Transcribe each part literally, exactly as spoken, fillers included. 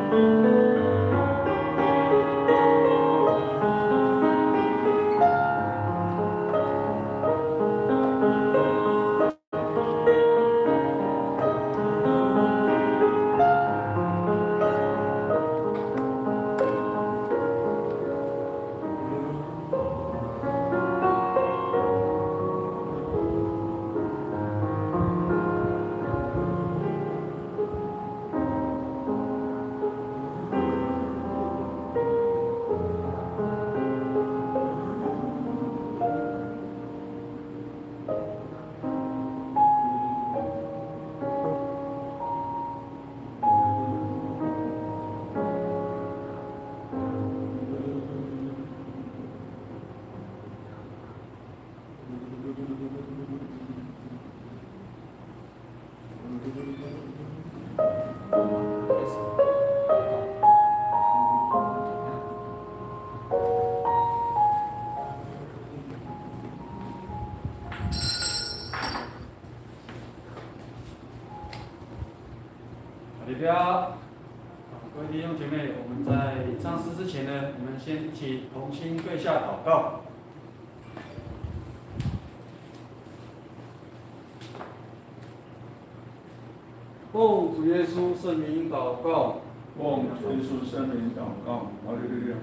哈利路亚！各位弟兄姐妹，我们在唱诗之前呢，我们先一起同心跪下祷告。奉主耶稣圣名祷告。奉主耶稣圣名祷告。哈利路亚！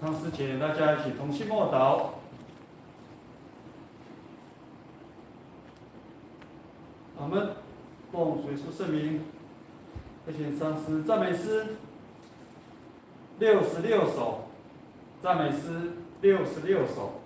唱诗前，大家一起同心默祷。阿们。奉主耶稣圣名，在献上诗赞美诗六十六首，赞美诗六十六首。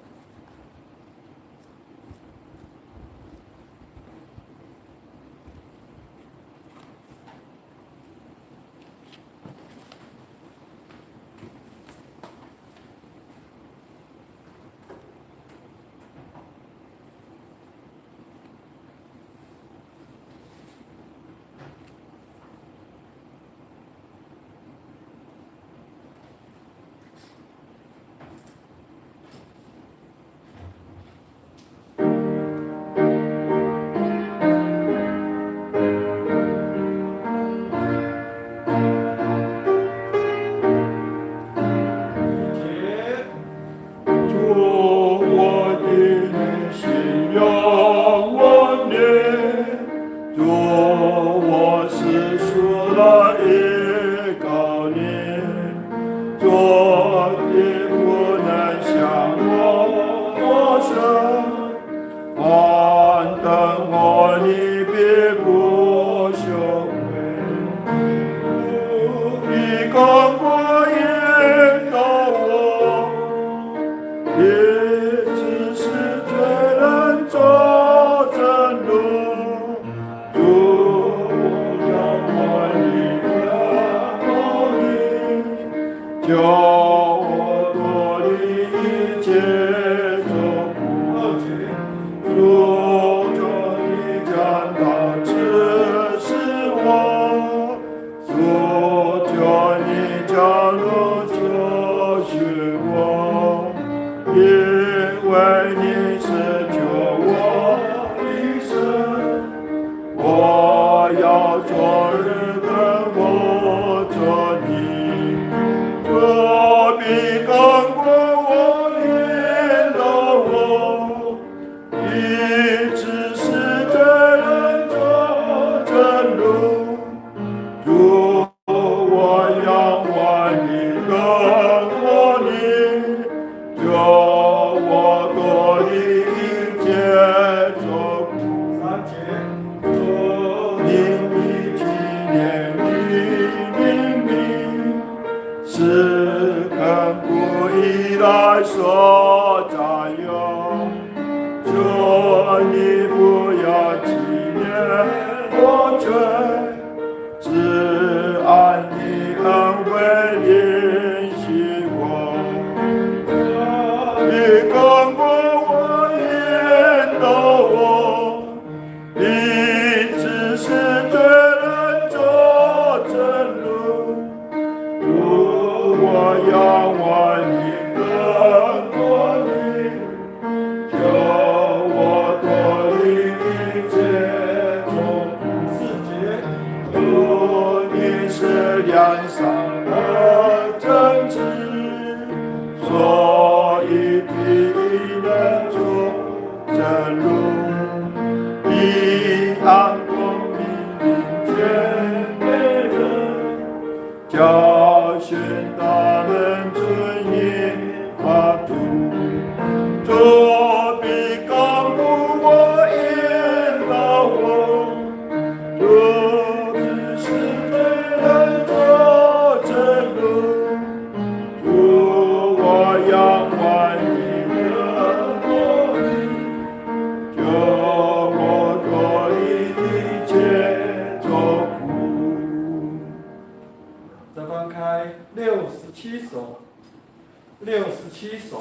六十七首。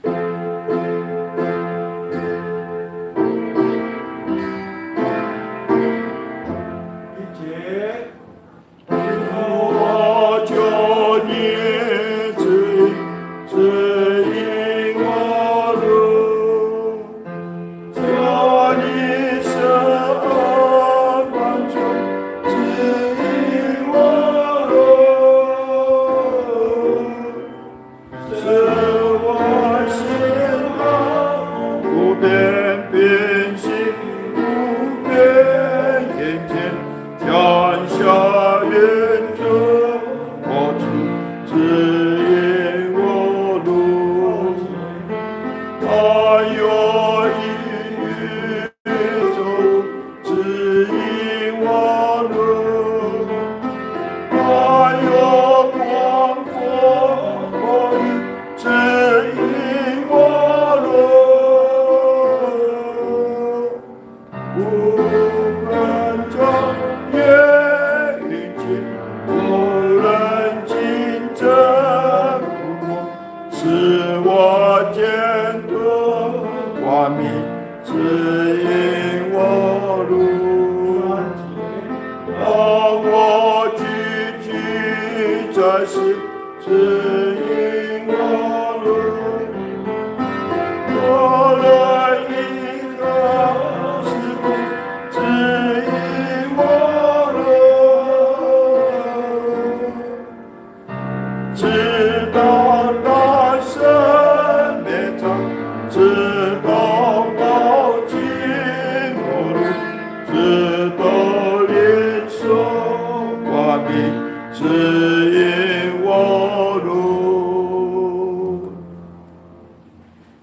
第一节。 好，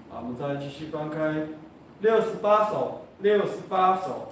我们再继续翻开六十八首，六十八首。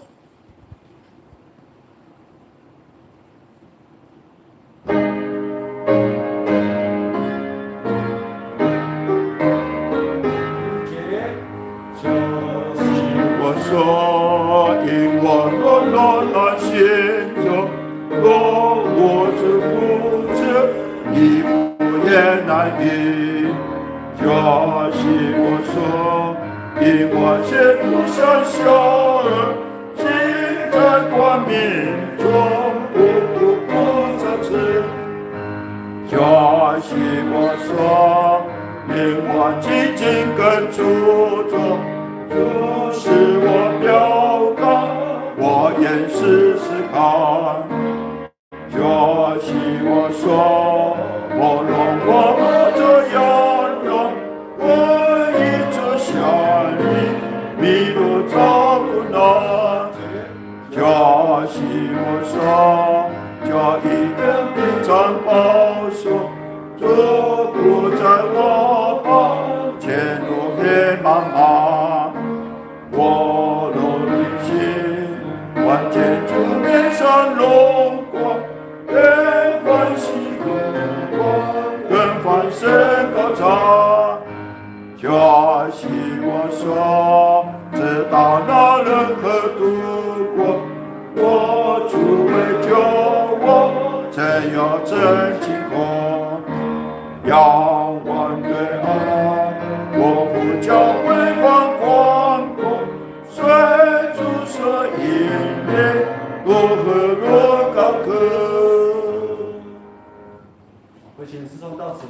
会前诗章到此。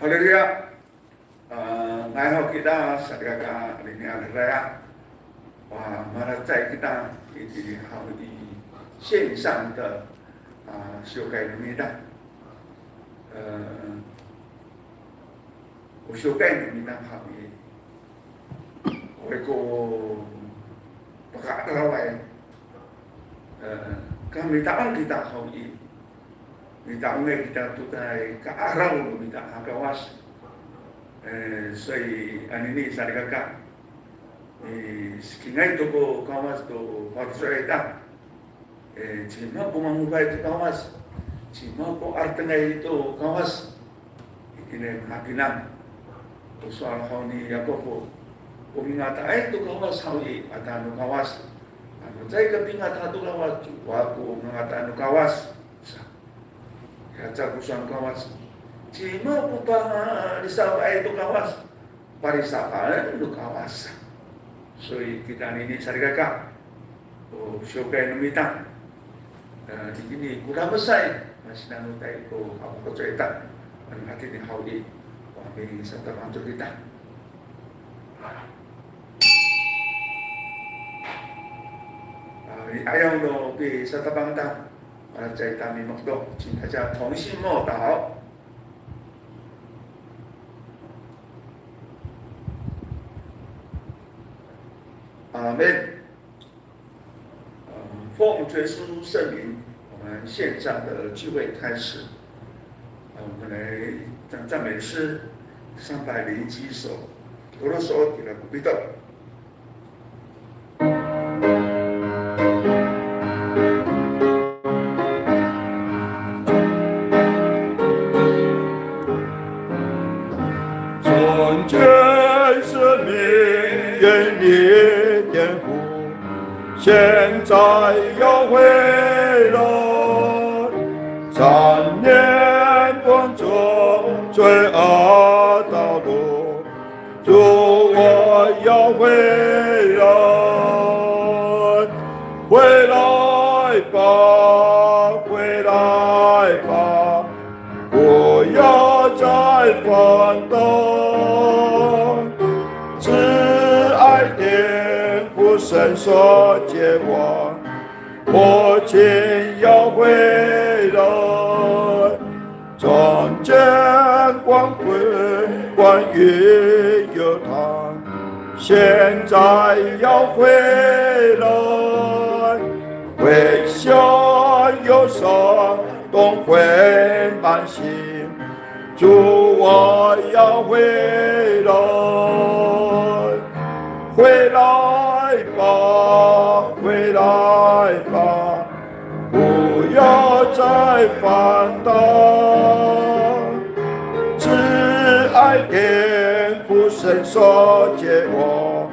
Haleluya. A, nga'ay ho kita salikaka anini a dadaya. Wa, malacecay kita i, i, haw i 线上的, a, siwkay no mita. E, o siwkay no mita haw i, o iko paka'araway, e, kamita'ong kita haw i, mita'ongay kita to tayra ka'araw no mita a Kawas. E, soy anini salikaka, e, sikingay to ko Kawas to faloco' ita. E, cima ko mangofay to Kawas, cima ko 'aratengay to Kawas. Itini hakinan, o sowal haw ni Yakop, o mingataay to Kawas haw i, ata no Kawas. Ano caay ka mingata to Kawas, cowa ko mangata no Kawas. Sa, ya, caay ko sowal no Kawas. Cima ko palisawaay to Kawas, palisawaen no Kawas. Soy kita nini salikaka, o siwkay no mita, e, itini ko damesay, masinanotay ko haw ko coitan, ano hatini haw i, o amin satapang to kita. A, i ayaw no pisatapang ta, a, caay ta mimokto, 请大家同心默祷。阿门。呃，奉主耶稣圣名，我们线上的聚会开始。呃，我们来唱赞美诗三百零七首，Toloso' ira ko pito. 从前是你眼里天父，现在要回来，常年光中罪恶道路， 主，我要回来，回来吧，回来吧，不要再放荡。慈爱天父伸手接我， 我亲要回来，从前光辉光阴有他，现在要回来，回想忧伤总会满心。 主，我要回来，回来吧，回来吧，不要再放荡。慈爱天父伸手接我，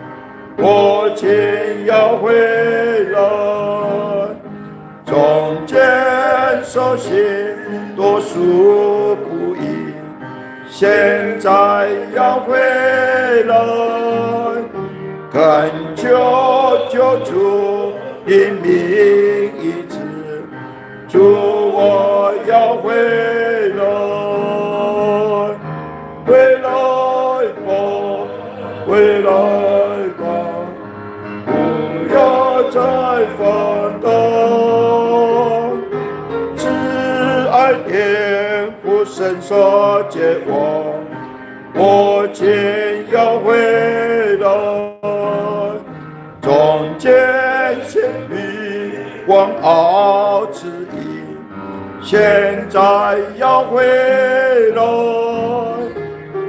我亲要回来。 从前所行多数不义，现在要回来，恳求救主怜悯医治。主，我要回来，回来吧，回来吧。 不要再放荡。慈爱天父伸手接我，我亲要回来。从前是你广傲自义，现在要回来，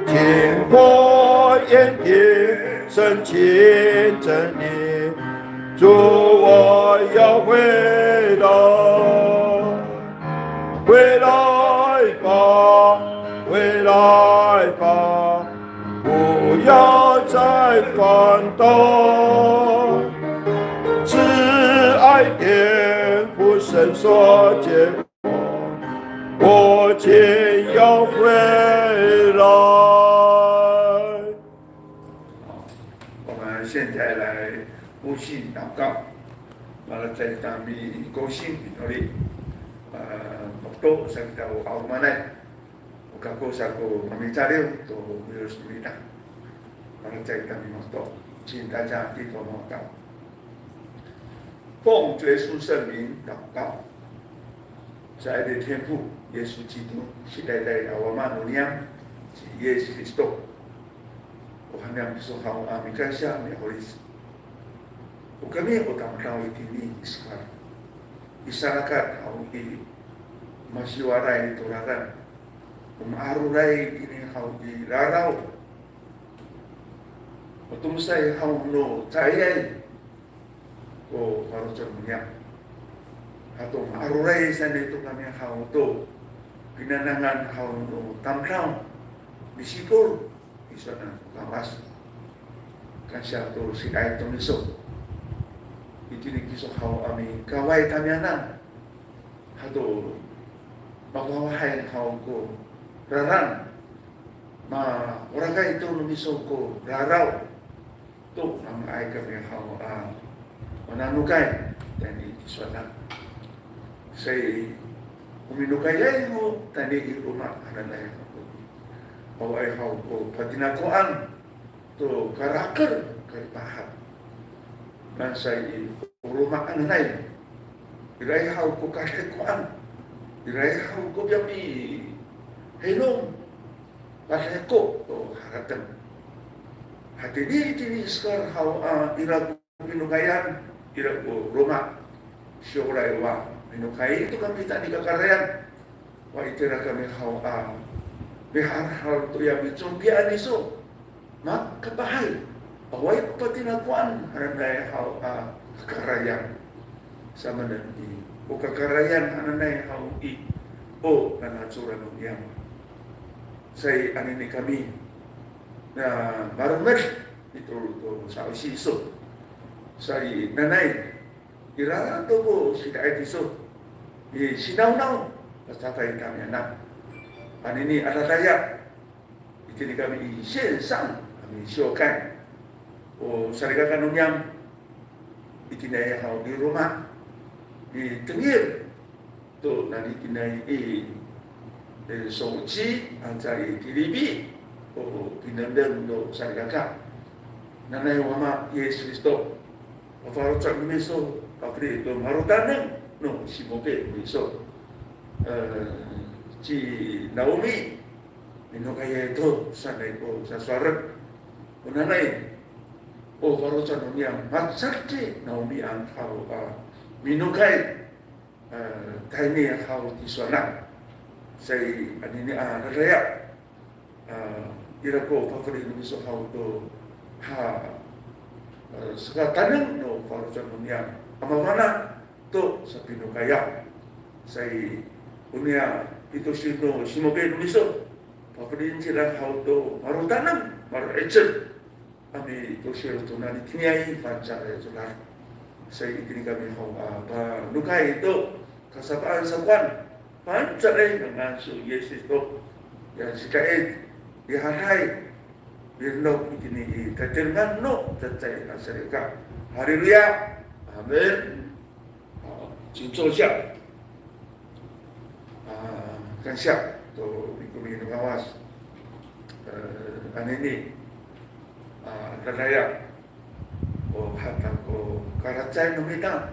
天父眼底深情真理。 主，我要回来，回来吧，回来吧，不要再放荡。慈爱天父伸手接我，我亲要回来。 我们现在来互信祷告。Malacecay kami ko singsi no li, a, mokto sa kita o 'alomanay. O kako sa ko mamicaliw to miyos no mita. Malacecay kami mokto. 请大家低头祷告。 奉主耶稣圣名祷告。慈爱的天父，耶稣基督，是代代阿瓦马努尼亚，及耶稣基督。O hanggang so haw a mikasa miholis. O kami o tamdaw itini i saka, i sarakat haw i, masiwalay to lalan, o ma'aroray kini haw i raraw. O tomesay haw no caayay ko faloco' niyam. Ato ma'aroray sanay to kami haw to pinanangan haw no tamdaw, misipol, iso na ko Kawas. Kansiya to sidaay to miso. Itini kiso haw a mikaway tamiyanan. Ato mafawahay haw ko lalan. Maorakay to no miso ko raraw. To, manga'ay kami haw a mananokay tayni i tisowanan. Sa i, o minokayay ho tayni i loma' hananay haw. Awaay haw ko patinakoan to karaker, kalipahak. Mansay i, o loma' hananay, iraay haw ko kadekoan, iraay haw ko piyapihilong, kadeko to harateng. Hatini itini i hekal haw a ira ko pinokayan, ira ko loma'. Siyoray wa minokay to kami tayni kakarayan. Wa itira kami haw a mihalhal to ya micompian iso. Makapahay. Awaay ko patinakoan hananay haw a kakarayan. Samanen i, o kakarayan hananay haw i, o nanacoran no niyam. Sa i, anini kami na malomed itolo to sa'osi iso. Sa i, nanay, ira to ko sidaay kiso i sinawnaw, pacafay tamiyanan. Anini a dadaya, itini kami i 线上 a misiwkay. O salikaka no niyam, itiniay haw i loma', i tengil to nanitiniay i, e, 手机 anca i tilifi, o pinengneng no salikaka. Nanay Wama Yis Kristo, o faloco' no miso, pafeli to malotaneng no simoke no miso. E, ci Naomi, minokayay to sanay ko sasowalen. O nanay, o faloco' no niyam, macadi Naomi an haw a minokay, e, tayni haw tisowanan. Sa i, anini a dadaya, a, ira ko pafeli no miso haw to, ha, e, sakataneng no faloco' no niyam a mafana' to sapinokayay. Sa i, o niya pitosil no simoke no miso, pafelien cira haw to malotaneng, malo'icel a mitosil to nanitiniay fangcalay codad. Sa i, itini kami haw a panokay to kasapaan sakowan, fangcalay ngangan so Yis Kristo, ya sidaay, ya haday, ya nok itini i tatirengan no cecay a salikaka. Haleluya. Amin. 好，请坐下。啊，感谢 to mikomi no Kawas. Eh, anini, a, dadaya, o hata ko kalacecay no mita,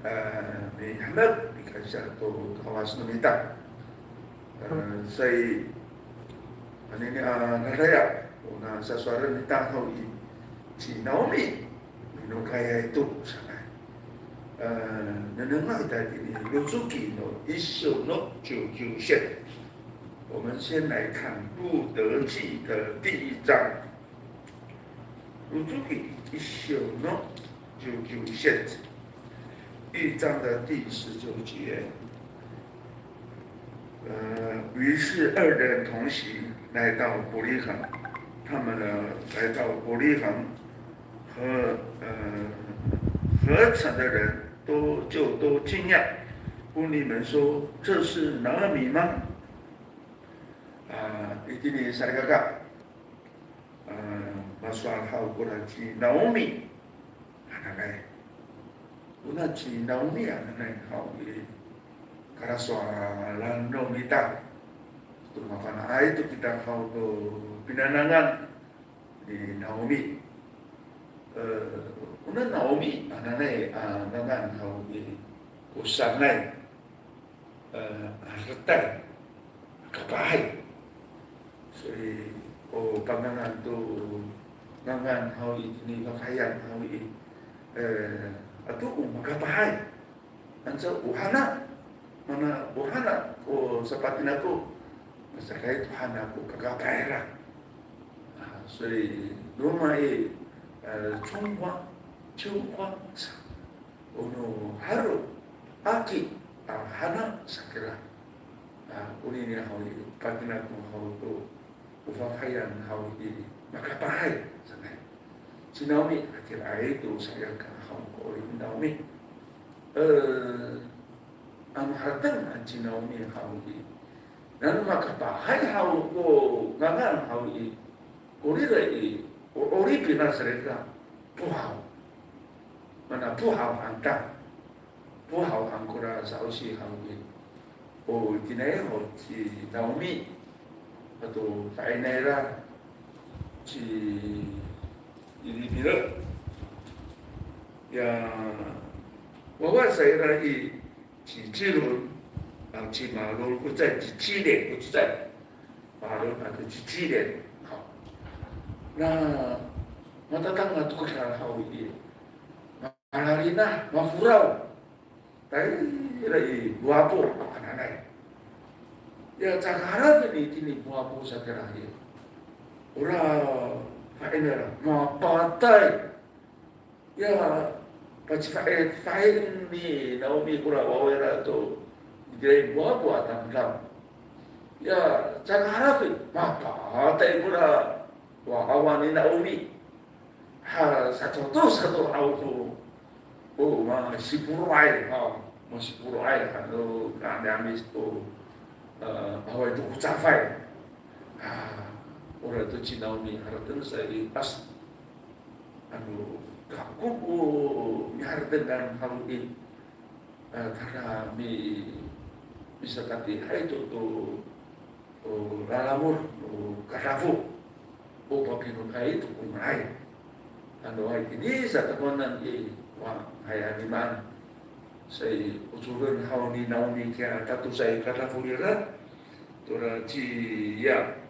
a, mihemek, mikansiya to Kawas no mita. Eh, sa i, anini a dadaya, o nasasowalen ita haw i, ci Naomi, minokayay to sanay. Eh, nengneng ita itini Locoki no issyo no ciwciwsit. 我们先来看路得记的第一章。路得记一章の十九節，一章的第十九节。呃，于是二人同行来到伯利恒。他们呢，来到伯利恒，和呃和城的人都就都惊讶，问你们说：“这是拿俄米吗？” A, itini salikaka, a, masowal haw kora ci Naomi hananay. Kona ci Naomi hananay haw i, kalasowalan no mita to mafana'ay to kita haw to pinanangan ni Naomi. E, kona Naomi hananay a ngangan haw i, ko sangay, e, a, retay, kapahay. So i, o pangangan to ngangan haw i, itini fafahiyan haw i, e, ato o makapahay. Anca o hana, Mana o hana ko sapatinako, masakay to hana ko kakapay ira. A, 所以 roma i, e, 春花、秋花 sa. O no halo, aki, a, hana sa kira. A, onini haw i, patinako haw to, o fafahiyan haw i, makapahay sanay. Ci Naomi, hatiraay to sayang ka haw ko 'orip ni Naomi. E, ano harateng han ci Naomi haw i, nano makapahay haw ko ngangan haw i, korira i, o 'orip ira sa reka, pohaw. Mana pohaw han ta. Pohaw han kora sa'osi haw i. O itiniay haw ci Naomi. Ato fa'inay ira ci Ilimelek. Ya, wawa sa ira i ci Cilon, a, ci Malon ko cecay, ci Cilin ko cecay. Malon ato ci Cilin. Haw. Na, matatanga to kora haw i. Malalinah, maforaw. Tayra i Moapo hananay. Ya, caka halafin itini Moapo sa kira i. Ora, fa'inay ira, mapatay. Ya, pacifa'ifa'in ni Naomi kora wawa ira to itini Moapo a tamdaw. Ya, caka halafin, mapatay kora wawa ni Naomi. Ha, sato to, sato haw to. O, masiporoay, ha, masiporoay, ano, ka'ami'amic to, e, awaay to ko cafay. Ha, ora to ci Naomi harateng sa i, as, ano, kako ko miharateng han haw i, a, tala mi, misakatihay to, to, o, lalamod, o, kadafo, o, papinokay to ko nga'ay. Ano, hay, itini sa takowanan i, wa, hay, a, nimaan. Sa i, ocoren haw ni Naomi kiya tatosaay kadafo ira, tora ci, ya,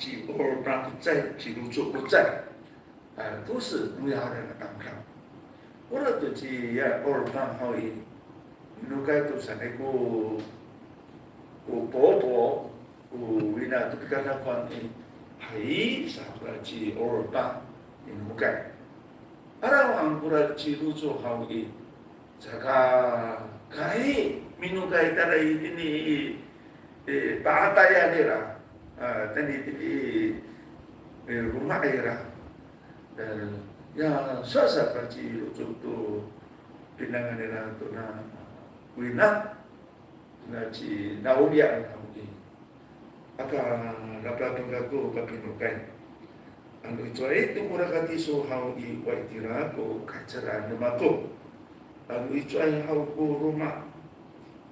ci Orpa ko cecay, ci Loco ko cecay. A, to sa, no ya, ora na tamdaw. Ora to ci ya Orpa haw i, minokay to sanay ko, ko popo, ko wina to pikadafan i, hay, sa kora ci Orpa, minokay. Araw han kora ci Loco haw i, Saka, kay, minokay tayra itini i, i, pa'atayan nira. A, tayni itini i, i, loma' nira. E, ya, sowal sa kora ci Loco to pinangan nira to na wina. Na ci Naomi a, Naomi. Aka laplapen kako kapinokay. Ano icowaay to ko rakat iso haw i, wa itira ko kahiceraan no mako. Ano icowaay haw ko loma',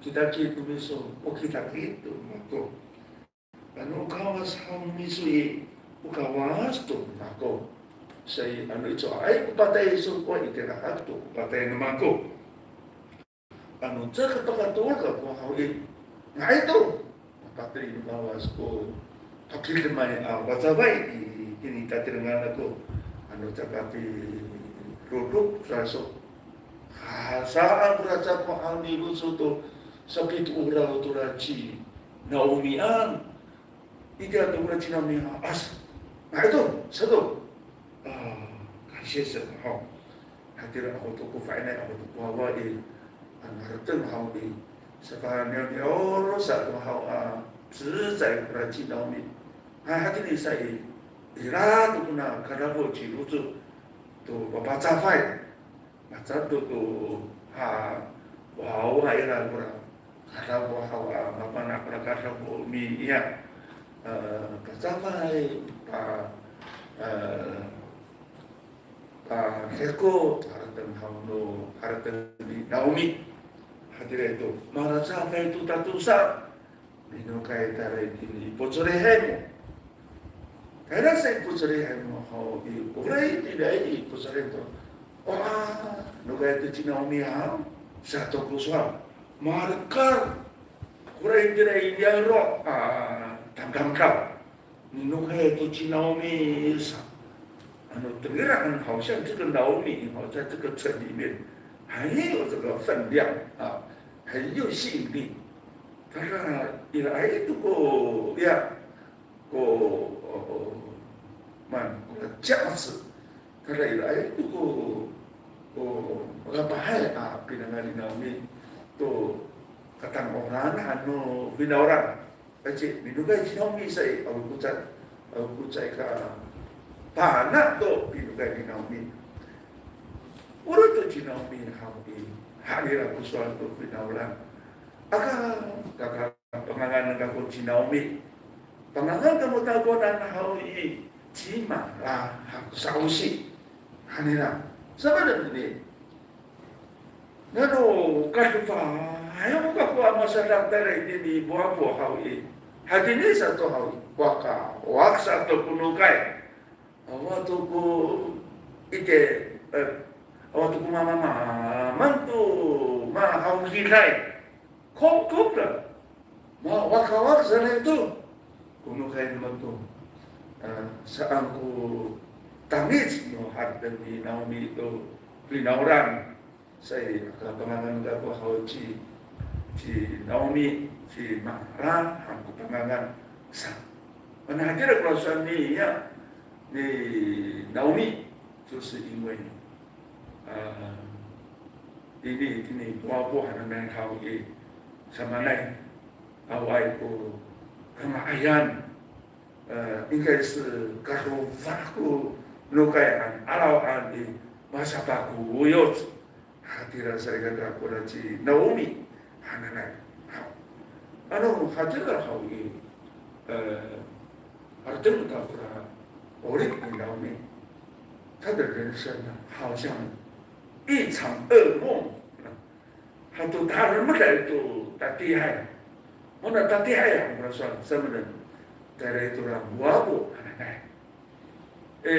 kitakit no miso, o kitakit no mako. Ano Kawas haw no miso i, o Kawas to no mako. Sa i, ano icowaay ko patay iso, wa itira to ko patay no mako. Ano caka pakatoor kako haw i, nga'ay to. Mapateli no Kawas ko pakidemay a wacafay i, itini tatirengan ako. Ano caka pirodok sa iso. Ha, saan kora cako haw ni Loco to sapitooraw tora ci Naomi an. Itiya to kora ci Naomi a, as, nga'ay to, sato. A, kansiya sa, haw. Hatira ako to ko fa'inay ako to ko wawa i, a, maharateng haw i, saka niyaw, niyaw sa to haw a, cecay kora ci Naomi. A, hatini sa i, ira to kona kadafo ci Loco to papacafay. Maca to to, ha, wawa ira kora kadafo haw a, mafana' kora kadafo mi, iya, e, pacafay, pa, e, paheko, harateng haw no, harateng ni Naomi. Hatira to, malacafay to tatosa. Minokay tayra itini i Pocelehem. Tayra sa i Pocelehem haw i, oray tayra i Pocelehem to. Wa, nokay to ci Naomi haw, sato ko sowal. Malekal. Oray tayra i niyaro', a, tamdamdaw. Minokay to ci Naomi sa. Ano, 当然，好像这个 Naomi 好像这个城里面很有这个分量啊。很有吸引力。Tada iraay to ko, ya, ko, o, man, ko 价值. Tada iraay to ko, ko makapahay a pinangan ni Naomi to katangkonan han no finawlan. Aci, minokay ci Naomi sa i, awa ko cay, awa ko cay ka pana to pinokay ni Naomi. Ora to ci Naomi haw i, halira ko sowal to finawlan. Aka, kaka, pangangan kako ci Naomi. Pangangan kamo takowanan haw i, ci Mara haw, sa'osi. Hanira. Samaan ni? Nano kadofahay kako a masadak tayra itini Moapo haw i. Hatini sato haw i. Wakawak sato ko nokay. Awa to ko ite, e, awa to ko mamamamang to mahawkiday. Kokok da. Mawakawak sanay to. Ko nokay namo to. A, saan ko tangic no harateng ni Naomi to finawlan. Sa i, aka pangangan kako haw ci, ci Naomi, ci Mara han ko pangangan sa. Mana hatira ko sowal ni, ya, ni Naomi, 就是因为 a, ini, ini, Moapo hananay haw i, samaanay, awaay ko kanga'ayan, e, 应该是 kadofah ko nokay han, 'araw han i, masapakoyoc. Hatira salikaka kora ci Naomi hananay. Haw. Ano hatira haw i, e, harateng ta kora 'orip ni Naomi. 她的人生呢，好像一场噩梦。Hato tadamaanay to tatiihay. Ona tatiihay han kora sowal, samanen. Tayra i tora Moapo hananay. E,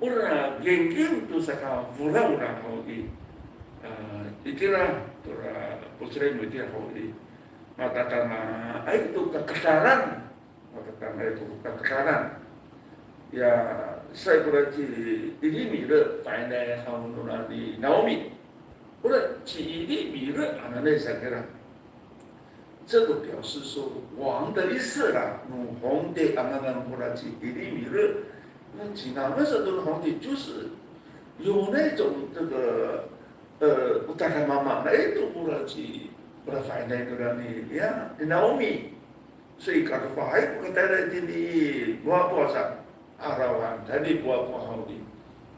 ora gingking to saka folawla haw i, a, itira, tora, ko cira mo itira haw i, matatamaay to kakedalan, matatamaay to kakedalan. Ya, sa i kora ci Ilimile, fa'inay haw nona ni Naomi. Ora ci Ilimile hananay sa kira. 这个表示说王的意思啦，no 皇帝 a ngangan kora ci Ilimile. 那 cingra sato no 皇帝就是有那种这个，呃，o tadamaanay to kora ci, kora fa'inay kora ni, ya, ni Naomi. 所以 kadofahay ko katayra itini Moapo sa. 'Arawan, tayni Moapo haw i,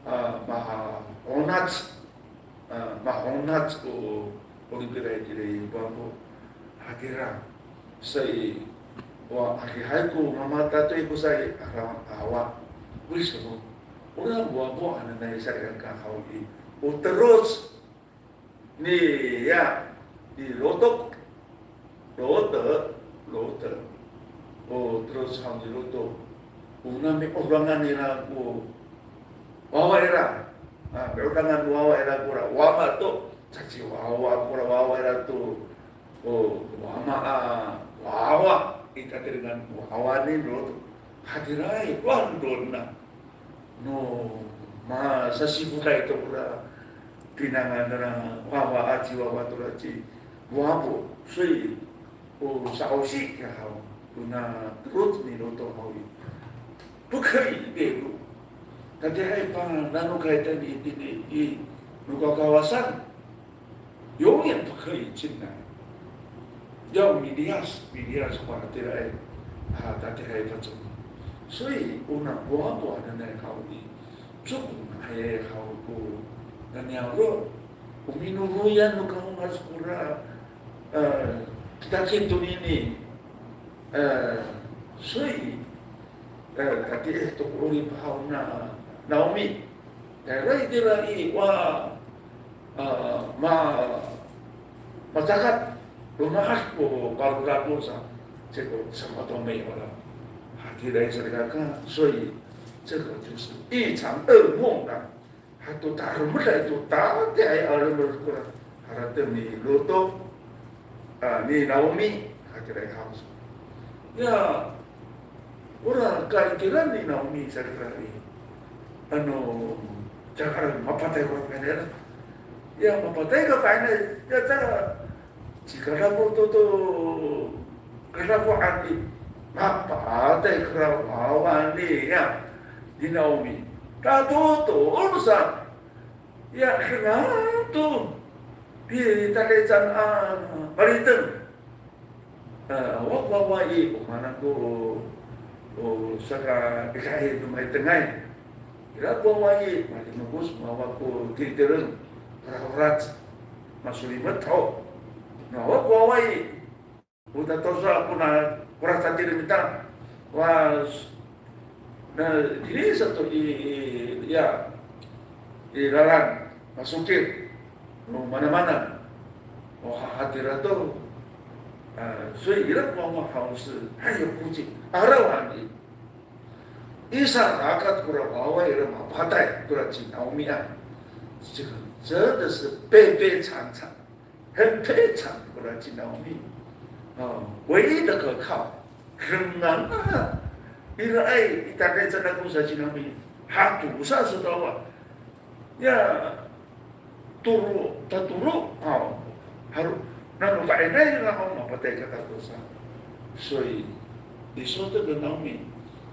a, mahonac, a, mahonac ko 'orip ira itini Moapo. Hatira, sa i, wa, adihay ko mamatatoy ko sa i, 'arawan, awa. 为什么？Ora Moapo hananay salikaka haw i, o teloc ni, ya, ni Loto. Loto, Loto. O teloc haw ni Loto. Ona mi'odangan nira ko wawa ira. A, mi'odangan wawa ira kora wama to. Caciwawa kora wawa ira to. O wama a wawa. I tatirengan wawa ni Loto. Hatiraay, wan, dona. No masasifoday to kora pinangan nira wawa a ciwawa tora ci Moapo. 所以 o sa'osi kiya haw, kona teloc ni Loto haw i, 不可以列入. Tatiihay pangangan no kaytan itini i no Kakawasan. 永远不可以进来。Yaw miliyas, miliyas ko hatiraay, a, tatiihay pacem. 所以 ona Moapo hananay haw i, cokong hayay haw ko niyaro', o minoroyan no Kawas kora, e, kitakit tonini. E, 所以 e, tatiih to ko 'orip haw na Naomi. Tayra itira i, wa, a, ma, macakat, lomahad ko kalolako sa, 结果什么都没有了。Hatiraay salikaka, 所以这个就是一场噩梦啊。Hato tadamaanay to tatiihay a lolok kora harateng ni Loto, a, ni Naomi, hatiraay haw. Ya, ora kaikiran ni Naomi salikaka i, ano, caka mapatay ko fa'inay. Ya, mapatay ko fa'inay, ya, caka, Cikadafo to to kadafoan i, mapatay kora wawa niyam ni Naomi. Tatodong sa, ya, dengan to pitadaican a maliteng. A, awa ko wawa i, o maan ko, o saka ikahi to maitengay. Ira ko wawa i, malimokos, mawa ko titeren, horahorac, masolimet ho. Na awa ko wawa i, o tatosa ko na, horac a titeren ita. Wa, na, tini sato i, i, ya, i lalan, masokil, no manamanan, o hahatira to. A, 所以 ira ko wawa haw sa, hay, o koci, araw han i. Isa rakat kora wawa ira mapatay, kora ci Naomi a. 这个真的是悲悲惨惨，很悲惨，kora ci Naomi. 啊，唯一的可靠，很难啊。Ira ay, itadaican ako sa ci Naomi. Hato sa so to wawa. Ya, toro, tatoro, a, halo, nano fa'inay nira haw mapatay katatosa. 所以你说这个 Naomi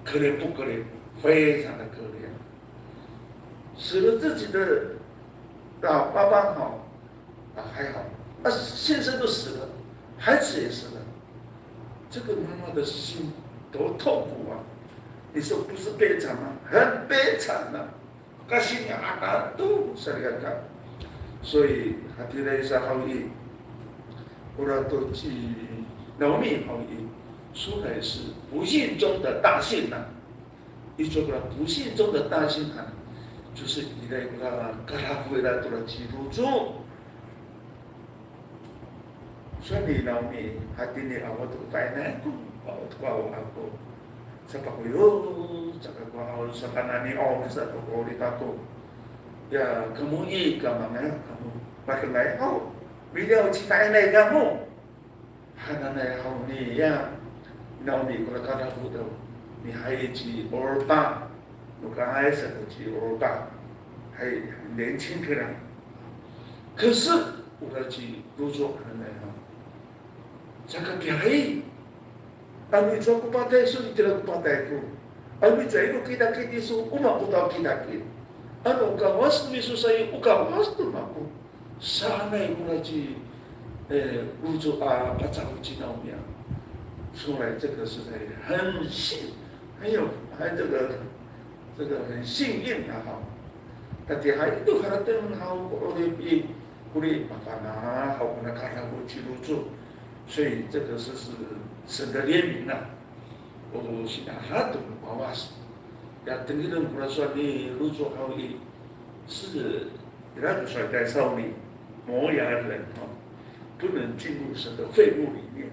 可怜不可怜？非常的可怜。死了自己的老爸爸哈，啊，还好，啊，先生都死了，孩子也死了，这个妈妈的心多痛苦啊！你说不是悲惨吗？很悲惨呐、 Kasi niya anan to salikaka. 所以 hatiraay sa haw i, ora to ci Naomi haw i, 说来是不幸中的大幸呐。Icowa kora 不幸中的大幸啊，就是 ira kora kadafo ira to ci Loco. Sowal ni Naomi, hatini awa to ko fa'inay ako, awa to ko awa ako. Sapakoyo, saka ko awa sakanani, o, sa to ko 'orip ako. Ya, kamo i, kamangay kamo. Pakengay haw, miliyaw ci fa'inay kamo. Hananay haw ni, ya, Naomi kora kadafo to. Ni hay ci Orpa. Nokangay sa ko ci Orpa. Hay, 年轻 kira. 可是 ora ci Loco hananay haw. Saka pihayi. Ano icowa ko patay iso, itira ko patay ako. Ano icowa i ko kitakit iso, o mako to a kitakit. Ano o Kawas no miso sa i, o Kawas to mako. Sanay kora ci, e, Loco a pacaw ci Naomi a. 说来这个实在很幸，很有，很这个，这个很幸运啊哈。Tatiihay to harateng haw ko 'orip i, kori mafana' haw kona kadafo ci Loco. 所以这个是，是神的怜悯啊。O sini'ada to no Kawas. Ya, tengilen kora sowal ni Loco haw i, 是 Ira ko sowal i, 摩押人哈，不能进入神的会幕里面，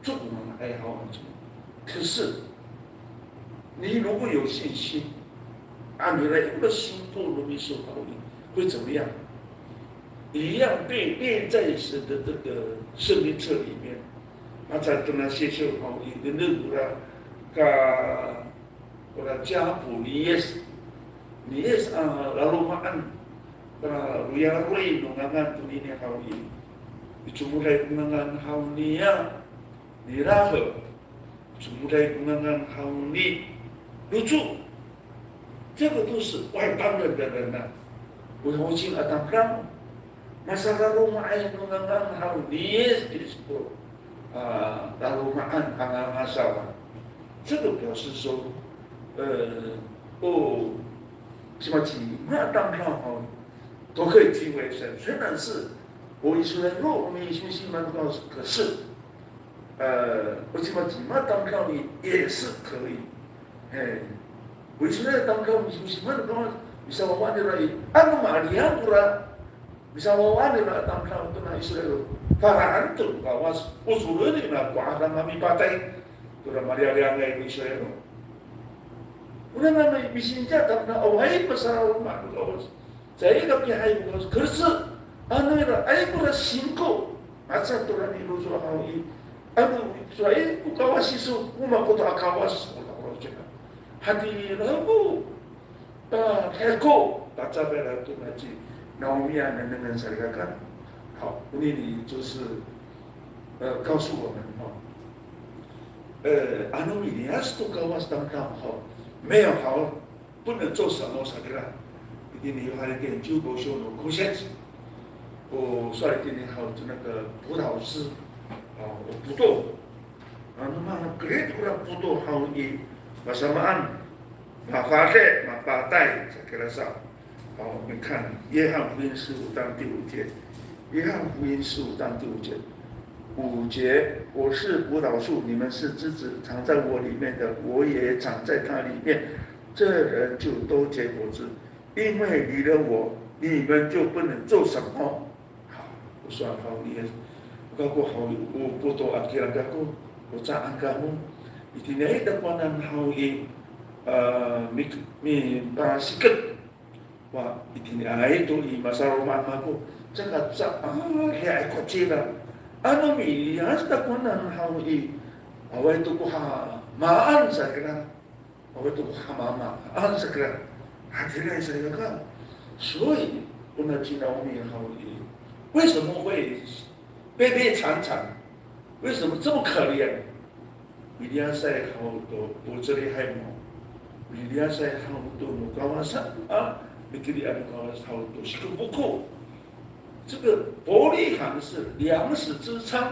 做不能哀号那种。可是，你如果有信心，啊，你来用了心做，容易受到力，会怎么样？一样被列在神的这个生命册里面。Maca to na sisiw haw i, deden kora ka Ora ci Apo ni Yis, ni Yis a laloma'an, ora royaroy no ngangan tonini haw i, i comoday ko ngangan haw niya, ni Rahel, i comoday ko ngangan haw ni Loco. 这个都是外邦人的人啊，外国人啊，当然。 Masalaloma'ay no ngangan haw ni Yis Kristo a laloma'an a ngangan saw. 这个表示说，呃，o, cimacima a tamdaw haw, 都可以敬畏神。虽然是 o Israel, o misimsim a tamdaw, 可是 呃，o cimacima a tamdaw i 也是可以。He, o Israel a tamdaw misimsim a tamdaw, misawawaan nira i, ano ma'alian kora misawawaan nira a tamdaw tona Israel, faraan to no Kawas, ocoren nira ko 'adama mipatay, tora malialiangay no Israel. Ona nano misinca tamdaw, awaay masalaloma' no Kawas. Caay ka pihayi ko Kawas. 可是 ano ira, ay kora singko, maca tora ni Loco haw i, ano, caay ko Kawas iso, o mako to a Kawas, ora ko Loco. Hatira ko, a, heko, tacafay ira to na ci Naomi a nengnengen salikaka. 好，onini 就是呃，告诉我们哈，呃，ano miliyas to Kawas tamdaw 哈，没有好，不能做什么 sa kira. Itini Yohani ten ciwko syo no kosit. O sowal itini haw to 那个葡萄枝，哦，葡萄。Ano mangkerid kora 葡萄 haw i, masamaan, mafade, mapatay sa kira sa. 好，我们看约翰福音十五章第五节，约翰福音十五章第五节，五节，我是葡萄树，你们是枝子，藏在我里面的，我也藏在他里面，这人就多结果子，因为离了我，你们就不能做什么。好，我说好，你也，我告诉好，我不多啊，给人家讲，我咋安干么？一定要的，可能好一，呃，mi mi pasiket. Wa, itiniay to i masaromaan ako, caka caay ko cira. Ano miliyas takowanan haw i, awaay to ko hamaan sa kira. Awaay to ko hamamaan sa kira. Hatiray sa kira ka. 所以，我们听到我们好，为什么会悲悲惨惨？为什么这么可怜？ Miliyasay haw to, o cirihay mo. Miliyasay haw to no Kawas a, mikerian no Kawas haw to sikofoko. 这个伯利恒是粮食之仓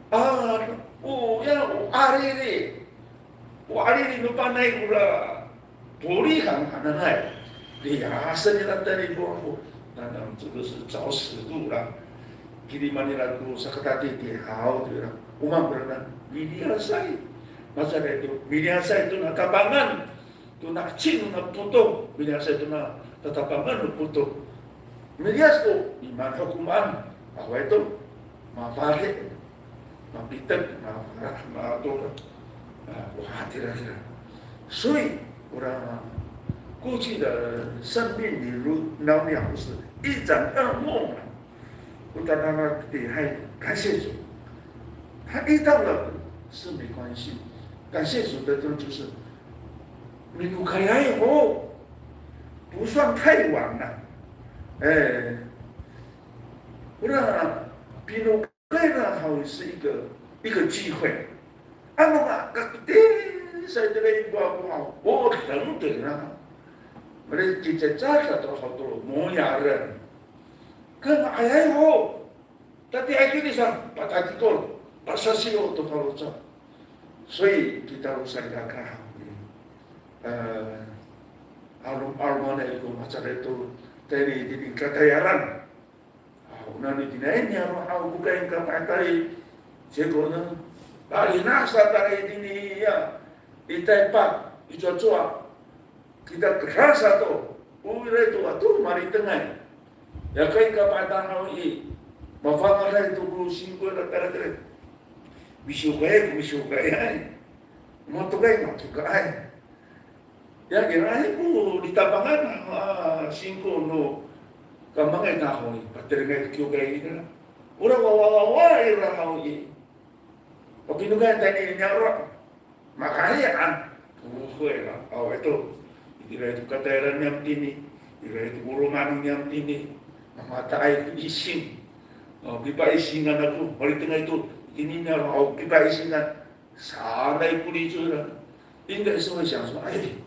啊，o ya, o ariri, o ariri no panay kora 伯利恒 hananay. Liyasen nira tayni ko ako. Nanay 这个是找死路啦。 Kiliman nira to sakatatiih haw to ira. O maan kora na miliyasay. Masaday to, miliyasay to na tapangan. To na cing na poto. Miliyasay to na tatapangan no poto. Miliyas to, imaan ho komaen. Awaay to, mafali. Mapitek, ma, ma, to, a, wa, tira, tira. 所以，我的过去的生命里，如老鸟不是一场噩梦啊。我常常地还感谢主，他遇到了是没关系，感谢主的就是，minokayay ho，不算太晚了。哎，我的 Pinokayay haw i 是一个，一个机会。Ano nga, kakti sa itira i, wa, wa, o, 等等啊。Mali kicecaka to haw to moyaren. Kanga'ayay ho. Tatiih kini sa, patatikol, pasasiyo to faloco'. 所以 kita o salikaka haw i, e, 'alom, 'alomanay ko macaray to tayni i tini katayalan. A, o nani tiniay niyaro' haw ko kaingkapay tayni. 结果呢, palina sa tayni tini ya, i Taypak, i cowacowa. Kita kerasa to, o ira to ato malitengay. Ya kaingkapay haw i, mafangalay to ko singko ira tara tara. Misiwkay ko misiwkayay. Matokay, matokay. Ya, iraay ko litapangan, a, singko no kamangay ta haw i, patirengay to kiwkay ira. Ora wawawawa ira haw i. Papinokayan tayni niyaro'. Makahiyan. Ohoy la, awaay to. Ira to katayalan niyam tini. Ira to o romaen niyam tini. Mamataay ko ising. O, pipaisingan ako. Malitengay to. Itini niyaro', o, pipaisingan. Sanay ko licoran. 应该是会想说, ay,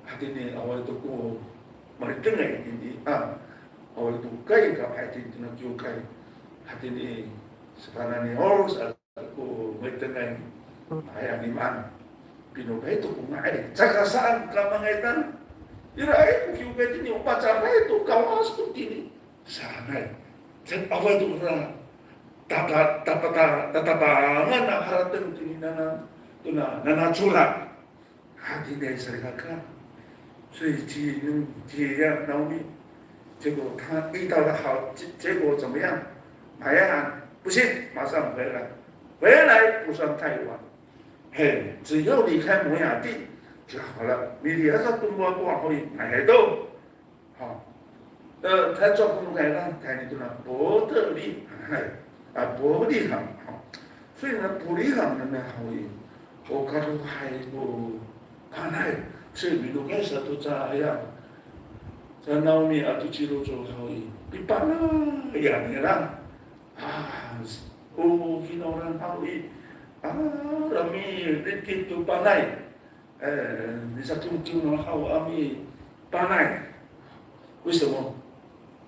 hatini awaay to ko malitengay itini, a, awaay to kaingkapay itini tona kiwkay. Hatini, sakanani oros a ko malitengay. Aya nimaan. Pinokay to ko nga'ay. Caka saan kamangay ta. Iraay ko kiwkay itini, o pacaray to Kawas to tini. Sanay. San awaay to kora tapa, tapa, ta, tatapangan a harateng tini nana, tona nanacola. Hatini salikaka. 所以其实，其实 Naomi，结果她遇到了好，结，结果怎么样？哎呀，不行，马上回来，回来不算太晚。嘿，只要离开摩押地就好了。Miliyas to ko ako haw i, 哎，都 好，呃，他照顾那个，他，他那个呢，伯特利，哎，啊，伯利恒，好。所以呢，伯利恒呢，那好，我看到还有，看来，所以你都开始都这样，在那里啊，都记录做好，一般啊，也没啦。 啊， O finawlan haw i, a, rami rikit to panay. E, misatongtong no haw a mipanay. 为什么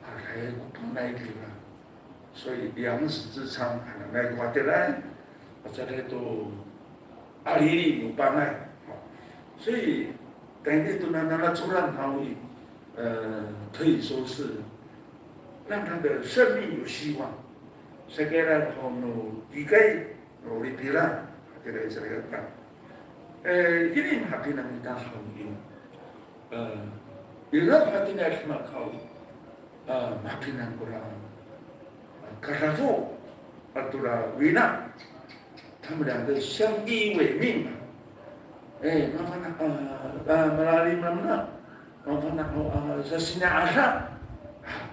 ？Aray ko panay kira. 所以两死之仓 hananay ko hatiraay. Aca to alili no panay. 所以 tayni to nanacoran haw i, 呃，可以说是让他的生命有希望。Saka ira haw no kikay, no lipira, kira i, saka. E, ini mahapinang ita haw i. E, ira hatini a demak haw i, a, mahapinang kora, a, kadafo ato ra wina. 他们两个相依为命啊。哎，mafana', a, a, malalim namen a, mafana', a, sasini'ada. 啊，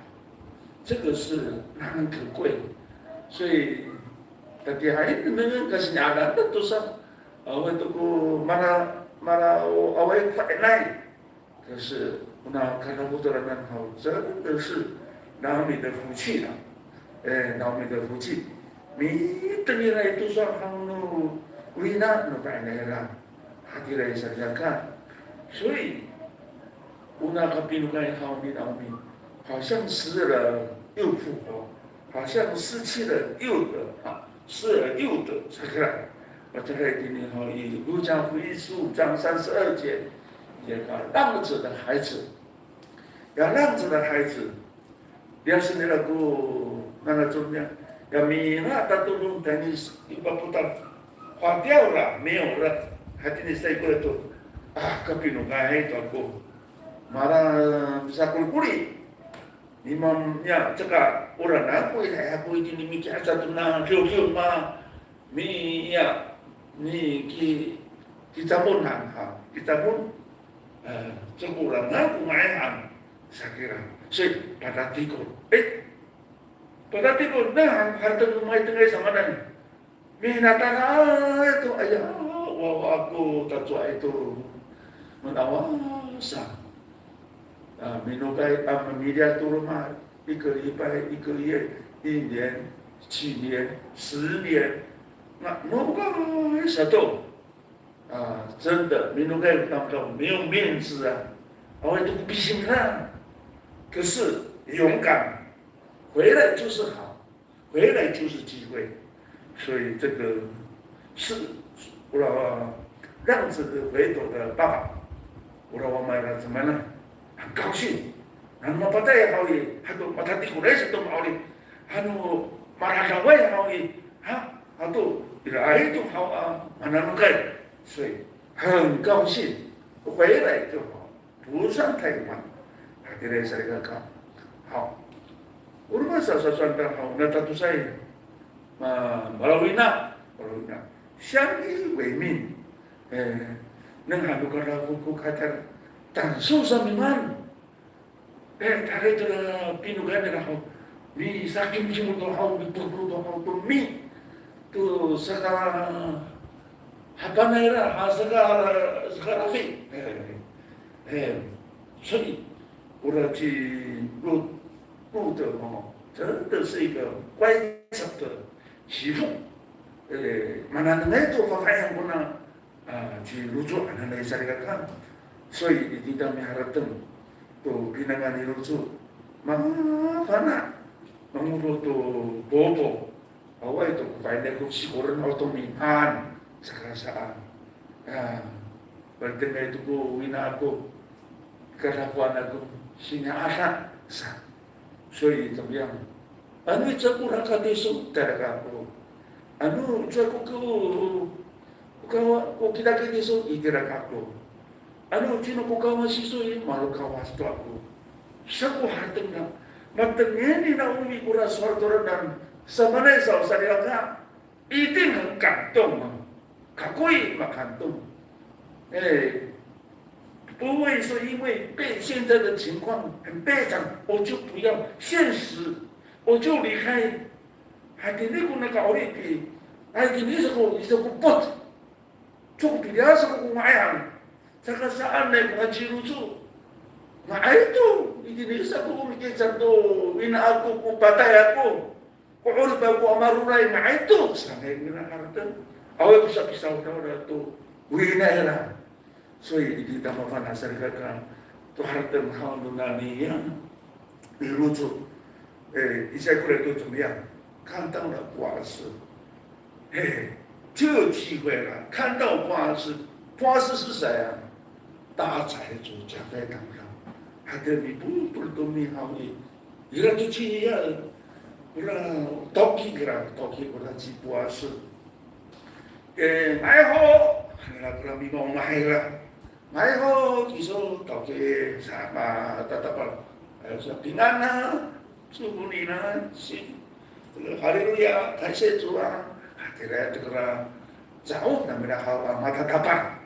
这个是难能可贵。所以，tatiihay nengneng kasini'adaan to sa, a, awaay to ko mala, mala, o, awaay ko fa'inay. 可是 ona kadafo to ranan haw, 真的是 Naomi 的福气了。哎，Naomi 的福气。Mitengilay to sowal haw no wina no fa'inay nira. Hatiraay sa, 你看。所以 ona kapinokay haw ni Naomi, 好像死了又复活。 好像失去了又得，啊，失而又得，这个，我这个给你好，以路加福音十五章三十二节，这个浪子的孩子，要浪子的孩子，要是你那个，那个怎么样，要米那他都弄等于一百不到，花掉了，没有了，还给你再过来做，啊，可比弄个还多过，马上 sakolokoli. Nimam niya, caka, ora nako ira ako itini miki'aca tona kiwkiw ma, mi, ya, ni ki, kicamon han, ha, kicamon, e, caka ora nako nga'ay han, sakira. 所以 padatikor. E, padatikor, na, harateng no ma'itengay samanan. Minatala to, aya, wawa ako, tacowaay to. Manawasa. A, minokay, a, mamiliya to roma, 一个礼拜，一个月，一年，七年，十年，那，nokay sato. 啊，真的，minokay tamdaw 没有面子啊。Awaay to ko pising na. 可是勇敢，回来就是好。 回来就是机会。所以这个是，我让这个回头的爸爸，我让我们怎么呢？很高兴。Ano mapatay haw i, hato matatikolay sato ma'orip. Ano maradaway haw i, ha, hato iraay to haw a mananokay. 所以很高兴，回来就好。 不算太晚。Hatiraay salikaka. Haw. O roma sa sasowal ta haw, na tatosay. Ma, malawina, malawina. 相依为命。E, neng han no kadafo ko kacar, tanso sa mimaan. E, tayra to ra pinokay nira haw. Misakimkim to haw, mipolopolo to haw, to mi, to saka hapanay ira, ha, saka, saka rafi. E, e, 所以 ora ci Lut, Lut 哦，真的是一个乖巧的媳妇。E, mananengay to fafahiyan kona a, ci Loco hananay salikaka. 所以 itini ta miharateng to pinangan ni Loco, mafana', mangodo to popo. Awaay to ko fa'inay ko sikoren haw to mimaan, saka saan. A, paletengay to ko wina ako, kadafoan ako, sini'ada sa. 所以怎么样？Ano icowa ko rakat iso, tayra kako. Ano icowa ko, ko, ko kawa, ko kitakit iso, itira kako. Ano cino ko kawas iso i, malo kawas to ako. Sako harateng na, matengil ni Naomi kora sowal to ranan, samaanay sa o salikaka. 一定很感动啊，kakori makanto. 哎，不会说因为被现在的情况很悲惨，我就不要现实，我就离开。Hatini ko nakaorip i, hatini sa ko, isa ko pot. Cok piliya sa ko nga'ay han. Saka saan nai ko nga ci Loco. Nga'ay to, itini sa ko mikicang to, wina ako ko patay ako. O'orip ako a maroray, nga'ay to sanay nira harateng. Awaay ko sapisawsawad to wina ira. 所以 itini tamafana' salikaka to harateng haw no nani ya, 比如说，哎，以赛亚书怎么样？看到了波阿斯，嘿，就有机会了。看到波阿斯，波阿斯是谁啊？大财主，家财当中，还得你不不都没好意，ira to ci ya, ira tawki ira, tawki ira ci Boas. E, nga'ay ho, ira kora mimaomah ira. Nga'ay ho kiso tawki sa matatapal. Ayo sa pingan a, suko nina, si, haleluya, 感谢主 a. Hatira to kora, caay namira haw a matatapal.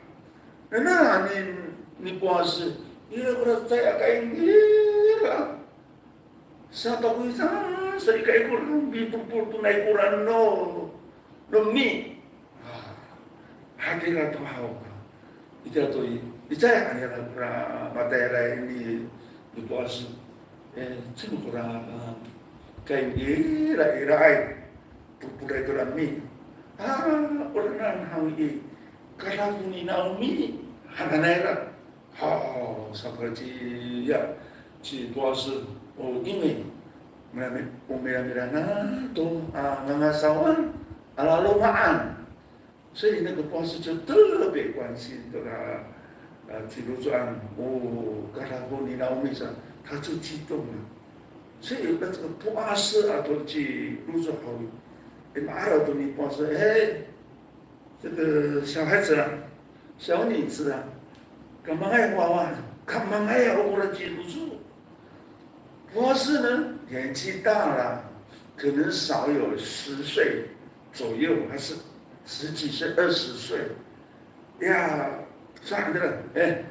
Nana ni, ni Boas, ira kora cecay a kaing ira. Sapakoy sa, sa i kaikoran, mipolpol to nai koran no, no mi. A, hatira to haw. Ita to i, icay han nira kora matayalay ni, ni Boas. E, cima kora, a, kaing ira, iraay. Polpolay to nami. A, oranan haw i, kadafo ni Naomi hananay ira. Haw, saka ci, ya, ci Boas, o, 因为 milamila, o milamila na to a ngangasawan a laloma'an. 所以那个 Boas 就特别关心这个，呃，ci Rucoan, o, kadafo ni Naomi sa, 他就激动了。所以那这个 Boas 啊，to ci Ruco haw i, e, ma'araw to ni Boas, 哎，这个小孩子啊，小女子啊，kamangay wawa, kamangay a ora ci Ruco. 波阿斯呢，年纪大了，可能少有十岁左右，还是十几岁、二十岁。Ya, sa han nira, e,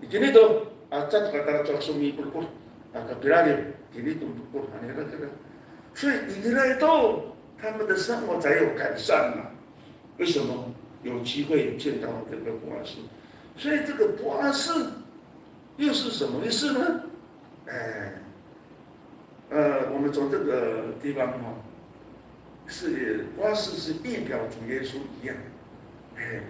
itini to, a, caay to katalacowa so mipolpol, a, kapilaliw, itini to polpol han nira kira. 所以 itira to, 他们的生活才有改善嘛。为什么？有机会见到这个波阿斯。所以这个波阿斯又是什么意思呢？哎，呃，我们从这个地方哈，是波阿斯是预表主耶稣一样。哎，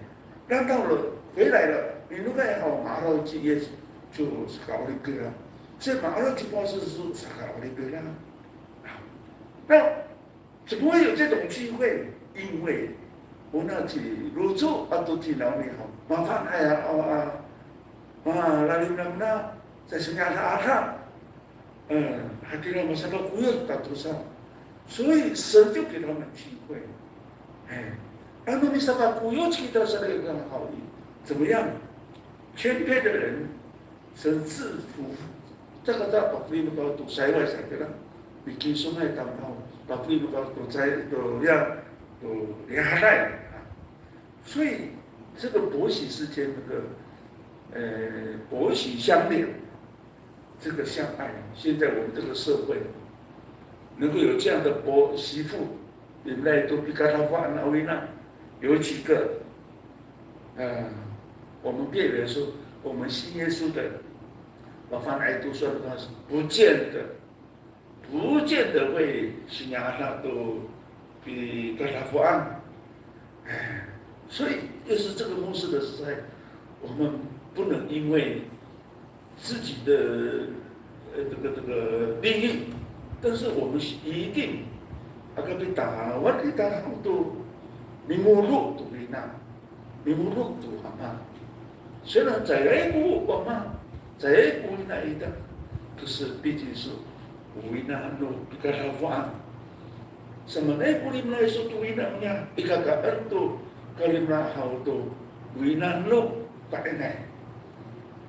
那到了，回来了，你如果要好好去耶稣，就搞了一个了。所以马上去波阿斯是搞了一个了。那 怎么会有这种机会？因为 ona ci Ruco ato ci Naomi haw, mafana' ya, a, a, malalim nira, sasinga'ada, e, hatira masapakoyoc to tosa. 所以神就给他们机会。哎，那么 misapakoyoc kita sa 的一个好意，怎么样？谦卑的人 神赐福，这个在 pafeli no Kawas to sayway sa kira. Mikingsongay tamdaw, pafeli no Kawas to cay, to ya, to rihaday. 所以这个婆媳之间那个，呃，婆媳相连，这个相爱，现在我们这个社会能够有这样的婆媳妇， Limlay to pikadafo a wina, 有几个，呃，我们别人说，我们信耶稣的，我翻来读书的话，不见得，不见得会 singa'ada to pikadafoan。哎，所以又是这个牧师的时代，我们不能因为 自己的，呃，这个，这个利益，但是我们一定 aka pitawan kita to mimoro' to wina, mimoro' to ama. 虽然 caay ko ama, caay ko ina ita, 可是毕竟是 o wina no pikadafoan. Samaanay ko limela iso to wina niya, ikakaen to kalimela haw to wina no fa'inay.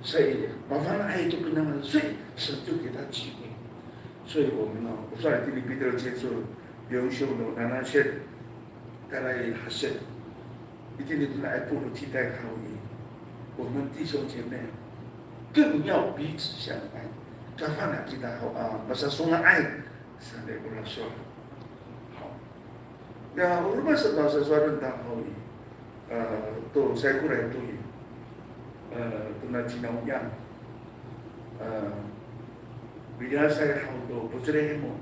所以 mafana'ay to pinangan, 所以神就给他机会。所以我们呢，我说 itini Piter cecay yonsyo no nanasit, tala i hasit. Itini to nai polo' citay haw i, 我们弟兄姐妹更要彼此相爱。Kafana' kita haw a masasonga'ay sanay ko sowal. Haw. Ya, o roma sa masasowal ita haw i, e, to saikoray to i, e, tona ci Naomi, e, Widasay haw to Betlehemo.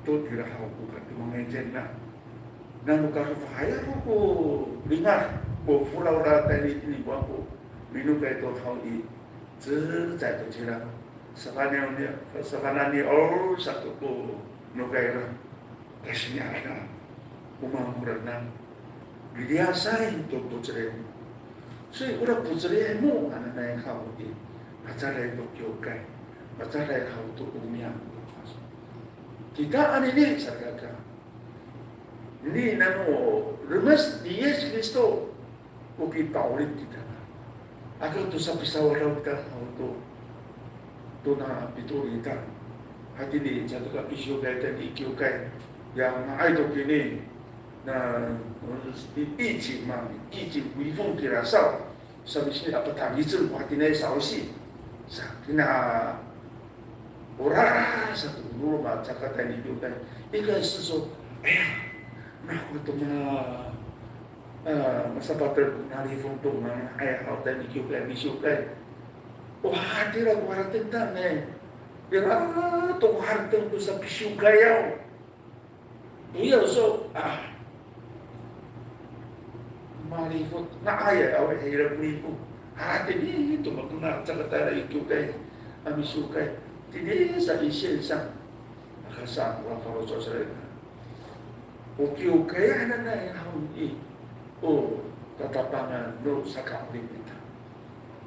to ira haw ko katomangay cira. Nano kasofahay ako ko lingad ko folawla tayni itini ko ako minokay to haw i, cecay to cira. Safanani, safanani o sato ko nokay ra. Kasi niya na, o maan kora na, miliyasay to pocelay. 所以 ora pocelay mo hananay haw i, macaray to kiwkay, macaray haw to omiya. Kita anini salikaka, ni nano remes ni Yis Kristo, o pipa'orip kita. Aka to sapisawadaw kita haw to, tona pitolon ita. Hatini caay to ka pisiwkay tayni i kiwkay. Ya nga'ay to kini, na, i, 疫情嘛, 疫情 微风 kira saw. Sa misini a patangicel ko hatiniay sa'osi. Sa kina, ora sato ko no roma caka tayni i kiwkay. 应该是说, aya, nako to ma, a, masapatel ko nalifong to nga'ay haw tayni i kiwkay, misiwkay. O hatira ko harateng ta ne. Ira to ko harateng to sapisiwkayaw. 不要说啊, malifong, nga'ay a, awa ira ko lifong. Hatini to makona caka tayra i kiwkay a misiwkay. Tini sa i 线上. Aka sa, ora faloco' sa ira. O kiwkay hananay haw i, o tatapangan no saka'orip ita.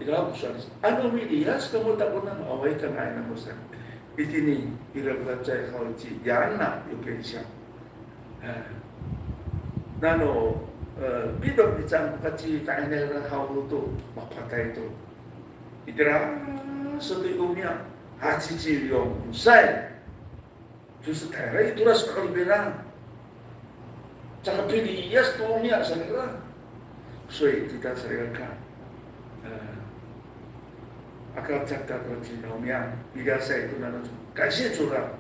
Ira ko sowal. Ano miliyas kamo ta kona, awaay kanga'ay namo sa. Itini, ira ko cecay haw ci Yana Yokensya. E, nano, e, pito' mihecaan ko kacifa'inay nira haw to mapatay to. Itira sato i omiya, haciciw yonsay. 就是太太一度了是可以被让，这个被你也是多面是那个，所以对他是那个看，呃，那个这个东西那面，比较晒都那种感谢主了，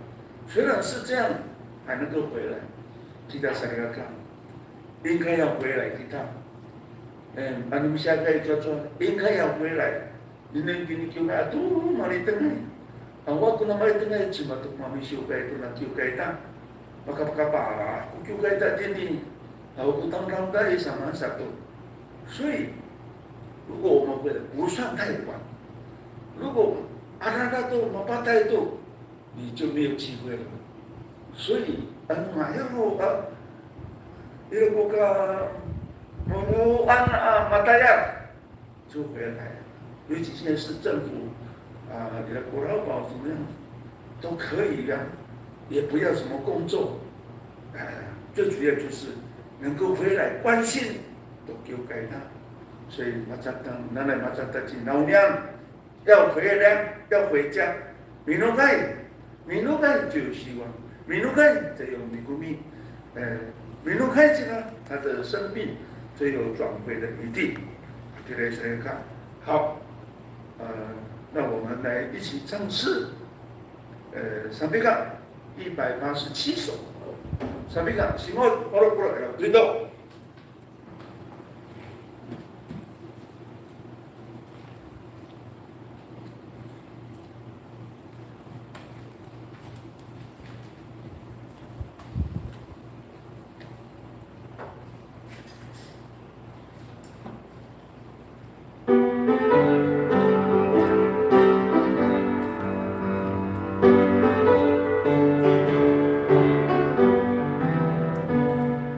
虽然是这样，还能够回来，对他是那个看，应该要回来给他，嗯，那你们下个月就说应该要回来， Nengneng kini kiwkay ato malitengay. Awa ko na malitengay, cima to ko mamisiwkay to na kiwkay ta. Makapakapah ko kiwkay ta tini. Awa ko tamdaw ta i, samaan sato. 所以，如果我们回来不算太晚，如果 adada to mapatay to, 你就没有机会了。所以，ano nga'ay ho, a, ira ko ka, ano, a, matayal. 就回来。尤其现在是政府，啊，你的国劳保怎么样，都可以呀，也不要什么工作，哎，最主要就是能够回来关心，都给我改善。所以 macam tang, nanay macam tang ci Naonian 要回来，要回家，minokay。 Minokay 就有希望，minokay 才有 mikomi，呃，minokay 这个他的生病才有转回的余地。Kira sa ka. 好，呃，那我们来一起唱诗，呃，Sampiga 一百八十七首。Sampiga, singot, oro, oro, oro, oro.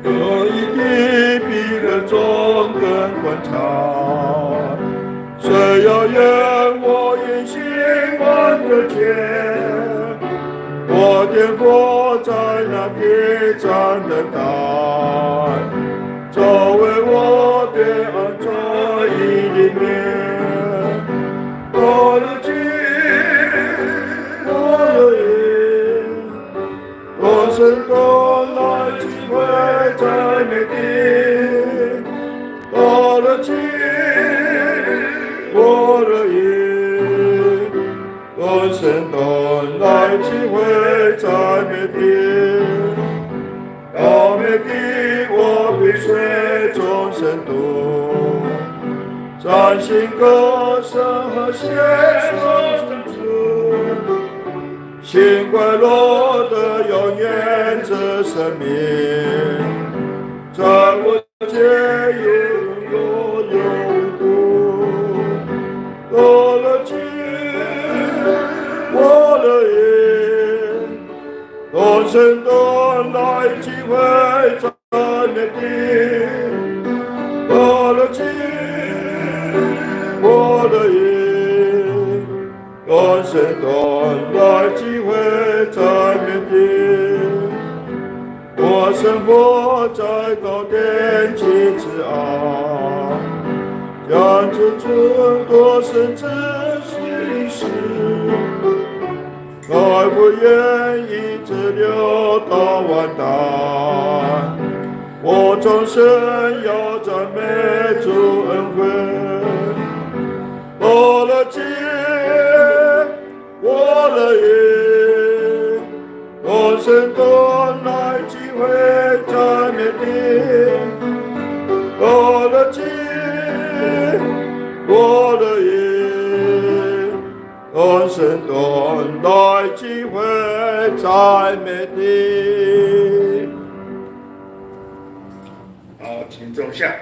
有一个比人中更观察，谁要远我远行万个圈，我天父在那地站等待，作为我的安在伊的面。多了去，多了也。 多生多来聚会在美地，多了情，多了意。多生多来聚会在美地，到美地我必随众生度，唱新歌声和献上主。心快乐的永远之生命，在我皆有永有永恒。到了今，我的眼，同生同来聚会在美地。到了今，我的眼，同生同来聚会在美地。我生活在高天之上，将自尊多生之心事，爱不愿意只留到万代。我终身要赞美主恩惠。到了今，我的眼，同生同来聚会在美地。到了今，我的眼，同生同来聚会在美地。好，请坐下。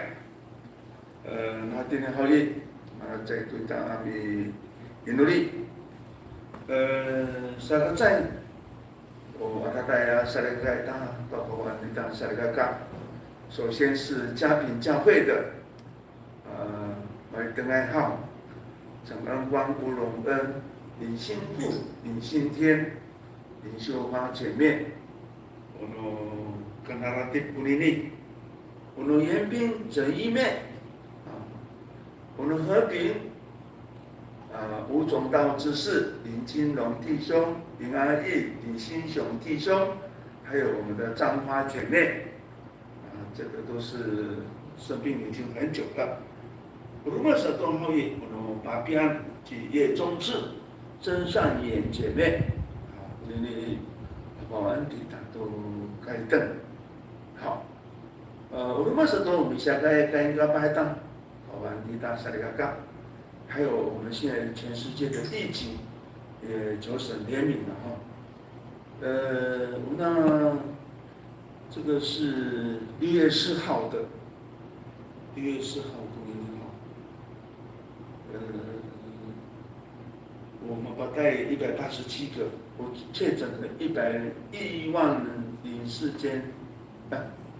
呃，那今天好意，啊，再对大家 inoli。呃，saka cay, o, adada ya salikaka ita, to kawan ita salikaka. 首先是佳平教会的，呃，matengay haw, 陈恩光、吴荣恩、林新富、林新天、林秀花姐妹。O no kanaratip konini, o no 延平、陈一妹，啊，o no 和平，啊，吴总道执事、林金龙弟兄、林阿义、林新雄弟兄，还有我们的张花姐妹。啊，这个都是生病已经很久了。O roma sato haw i, o no papian ci 叶宗志、曾善言姐妹。啊，konini, 保安抵达都开灯。好。呃，o roma sato misiyakay, kay kapah ita, 保安抵达 salikaka。还有我们现在全世界的疫情，也求神怜悯了哈。呃，那这个是六月四号的，六月四号，公元哈。呃，我们 mapatay 一百八十七个，我确诊了一百，一万零四千，啊，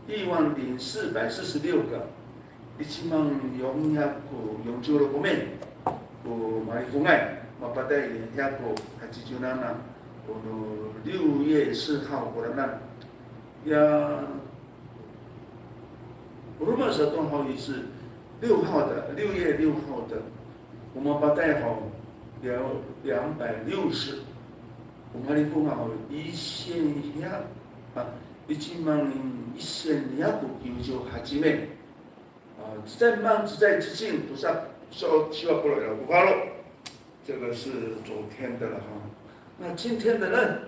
一万零四百四十六个。 一万四百四十六人， malifongay, mapatay 百八十七, 六月四号 koranan. Ya, o roma sato haw i, 是六号的，六月六号的， o mapatay haw 两，两百六十, o malifongay haw 一千一百，啊，一万一千一百九十八名。 啊，在慢，在之前，不是说希望不了，不发了。这个是昨天的了哈。那今天的呢？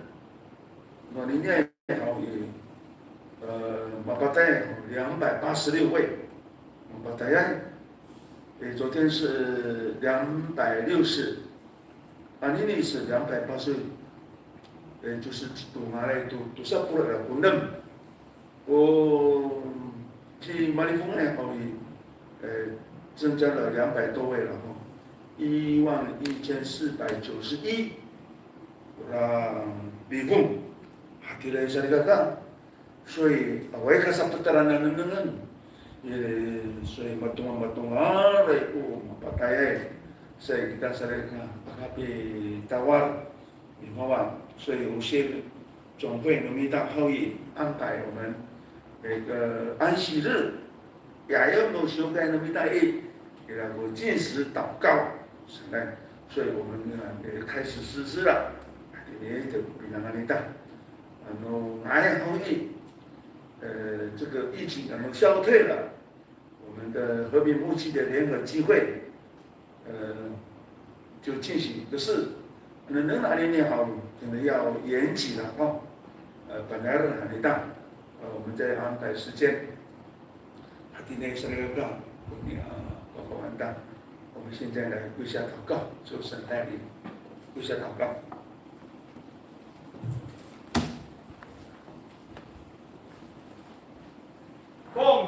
那今天好也，呃，mapatay 两百八十六位，mapatay。诶，昨天是两百六十， Anini 是两百八十，也就是 tosa polo' ira ko enem. O, ci malifongay haw i, 呃，增加了两百多位了哈，一万一千四百九十一 ora lifong. Hatiraay salikaka. 所以 awaay ka sapetaran a nengnengen. 所以 matongal, matongalay ko mapatayay. 所以 kita salikaka, aka pitawal, miwawa. 所以 o 总会 no mita haw i, 安排我们每个安息日 yayo no siwkay no mita i, ira ko 禁食祷告。所以我们呢，也开始实施了。Hatini to pinangan ita, ano nga'ay haw i, 呃，这个疫情能够消退了，我们的和平牧区的联合聚会，呃，就进行。可是，可能 anini haw, 可能要延期了哦。呃，本来很大，呃，我们再安排时间。Hatini salikaka, 我们，呃，祷告完毕，我们现在来跪下祷告，求神带领，跪下祷告。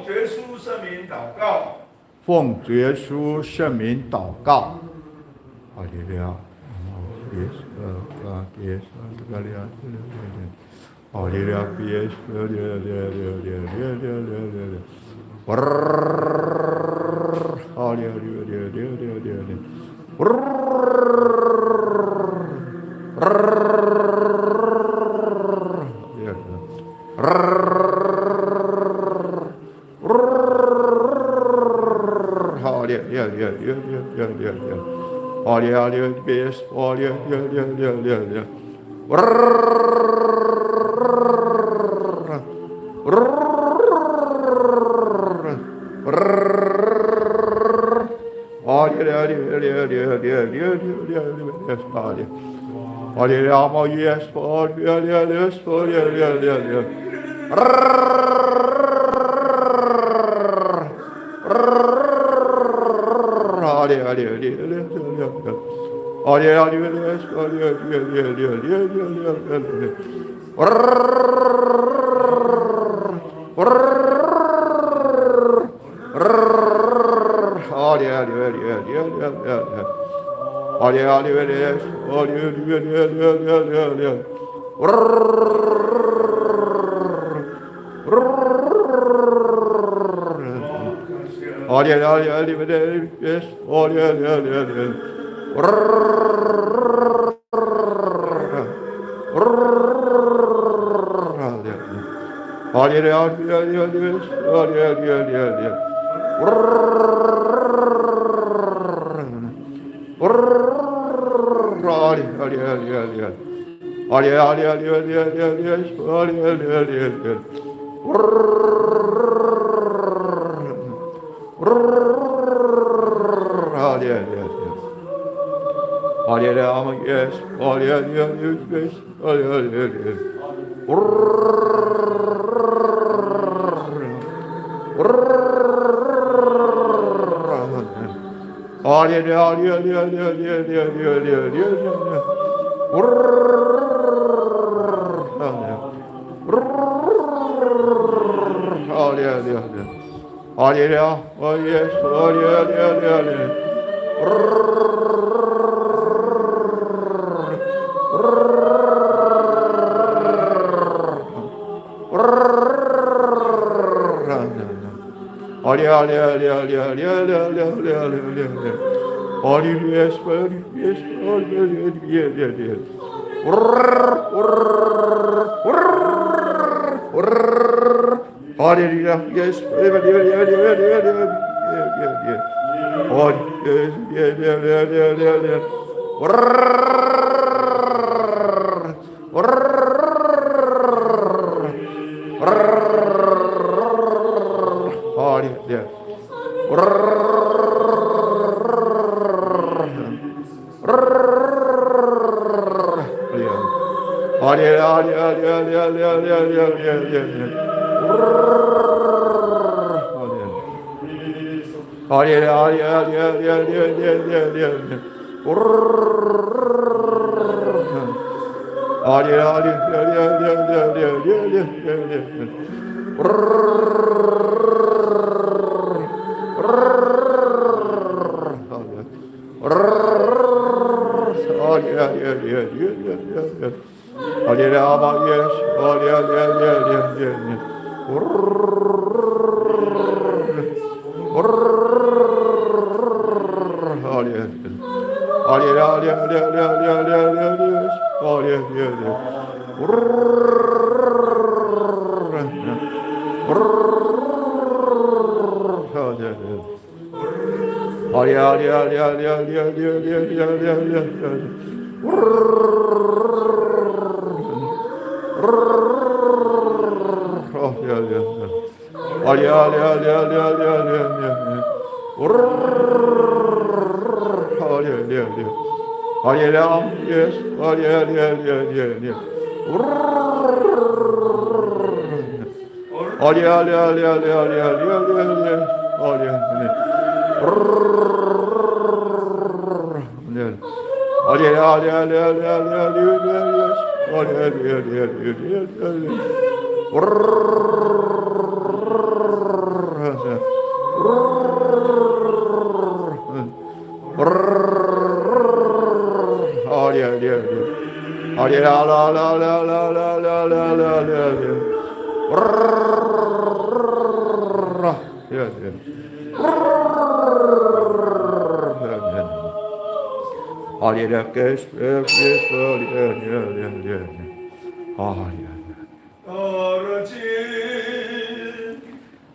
耶稣圣名祷告。奉主耶稣圣名祷告。哈利路亚。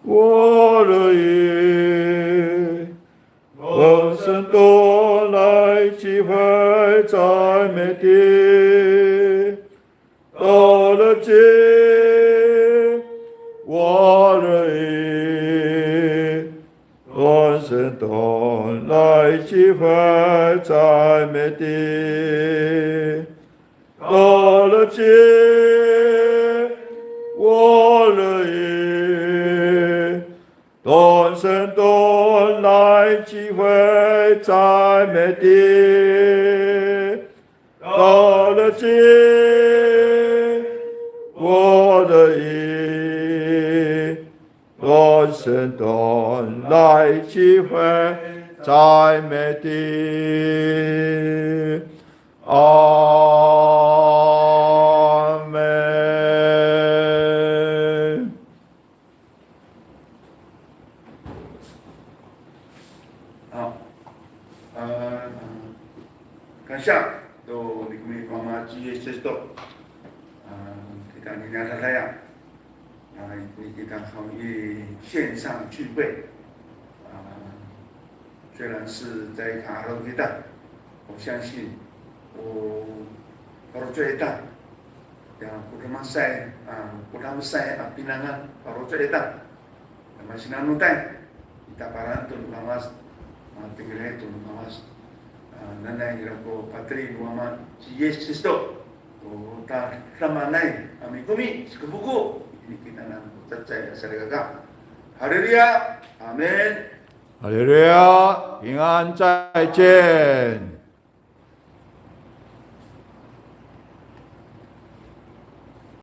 我的意， 我身都来聚会赞美地，到了今，我的意，我身都来聚会赞美地，到了今，我的意， 同声都来聚会赞美地，到了今，我的意，同声都来聚会赞美地。阿门。 好，呃，感谢 to nikomi Wama ci Yis Kristo. 啊，kita nini a dadaya, 啊，nini kita haw i 线上聚会, 啊，虽然是在 ka'araw kita, 我相信 o faloco' ita, ya, ko demasay, a, ko demasay a pinangan faloco' ita. Masinan no tay, i taparaan to no Kawas, a, tengilay to no Kawas. A, nanay ira ko pateli no Wama ci Yis Kristo, o tadamaanay a mikomi, sikafoko, ini kitanan ko cecay a salikaka. Haleluya! Amin! Haleluya! 平安，再见。